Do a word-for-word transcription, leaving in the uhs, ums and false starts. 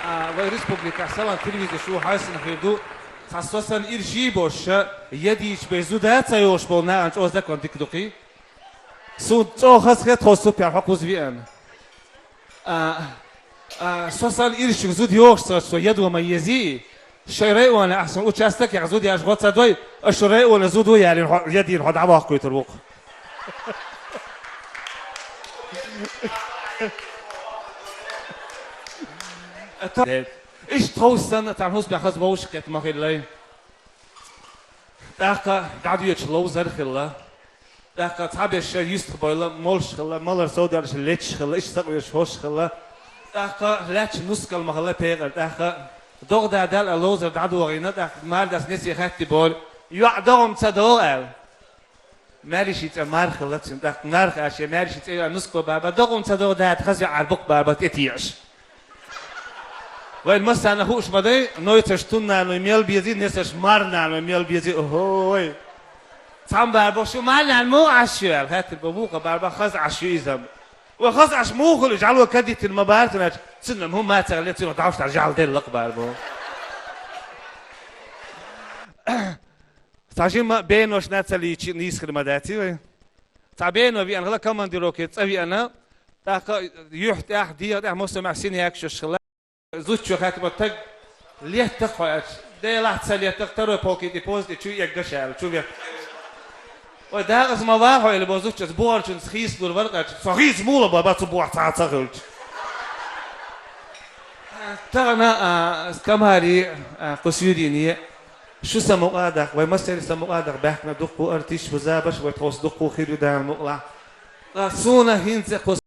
А, вай республикехь Салам телевизор чу хьаьвсина хир ду, цхьа со санна ирчий болуш, ядийча бен зуда ца йолуш болу нахана чӀогӀа закон дика ду кхин. Суна чӀогӀа хазахета тхо супер хьо кхуза веана. А, а, со санна ирчуьнга зуда йогӀуш ца, со ядо ма езий. Шайн районехь ахь суна участок яхь зуда яш гӀо ца дой, аша шу района зуда ялийна хьо, ядийна хьо дӀаваккхуьйтур ву-кх. Иштта тховса санна, царна хӀусамехь хаза вовшахкхетта ма хиллай. ТӀаккха дӀадоьдуш ловзар а хилла. ТӀаккха цхьаберш шайн юьстах бойла, молуш хилла, малар совдаьлларш леташ хилла, иштта сакъоьруш хӀорш хилла. ТӀаккха лаьтташ нускал ма хилла пекъар, тӀаккха догӀа да даьлла а ловзар дӀадохийна, тӀаккха мардас несе хатти бора, йоӀ догӀа ма ца догӀу аьлла. Маьрший цӀе Марха хилла цуьнан, тӀаккха Марха аьлла шен маьрший цӀе йоӀ нускал бара, догӀа ма ца догӀу, дада хаза йоӀ Ӏар бу-кх бара, тӀетеӀаш. Вайн массарна хууш ма дай, нойцарш туннарной мел безий, несарш марнарной мел безий, охой! Цхьамма бара боху, шу марнарна муха Ӏаш ю аьлла, хаьттира боху, вукхо бара боху, хаза Ӏаш ю иза-м. Вай хаза Ӏаш муха хуьлу, жӀало кадиттина ма бара цуьнан, цуьнан хӀумма а ца хилла, цуьнан дӀовш дӀа жӀаьла делла-кх бара боху. Цхьа жимма бенош нацалличи нийса хир ма даций вай. Цхьа бено веана хилла командировке цӀа веана, тӀаккха юьхь тӀехь, дегӀа тӀехь массо а мехь синякаш йолуш хилла. Зудчо хаьттира боху, таг летта-кх хьо аьлча, делахь ца летта-кх, второй полки тӀе поза тӀе чу эггаш аьлла, чу вехна. Вай дакъаза ма ваха хьо, элира боху зудчо, бухарчуьнца хийцалур вара-кх аьлча, со хийца муха ло бара, цу бухахь цхьа а ца хилча. Тахана, а, Камари, а, кху суьйрийне, шу сан мукъа а даккха, вай массеран сан мукъа а даккха, баьхкина дуккха а артисташ бу, забарш а вай тховса дуккха а хир ю Дала мукъалахь. Ткъа суна хӀинца кху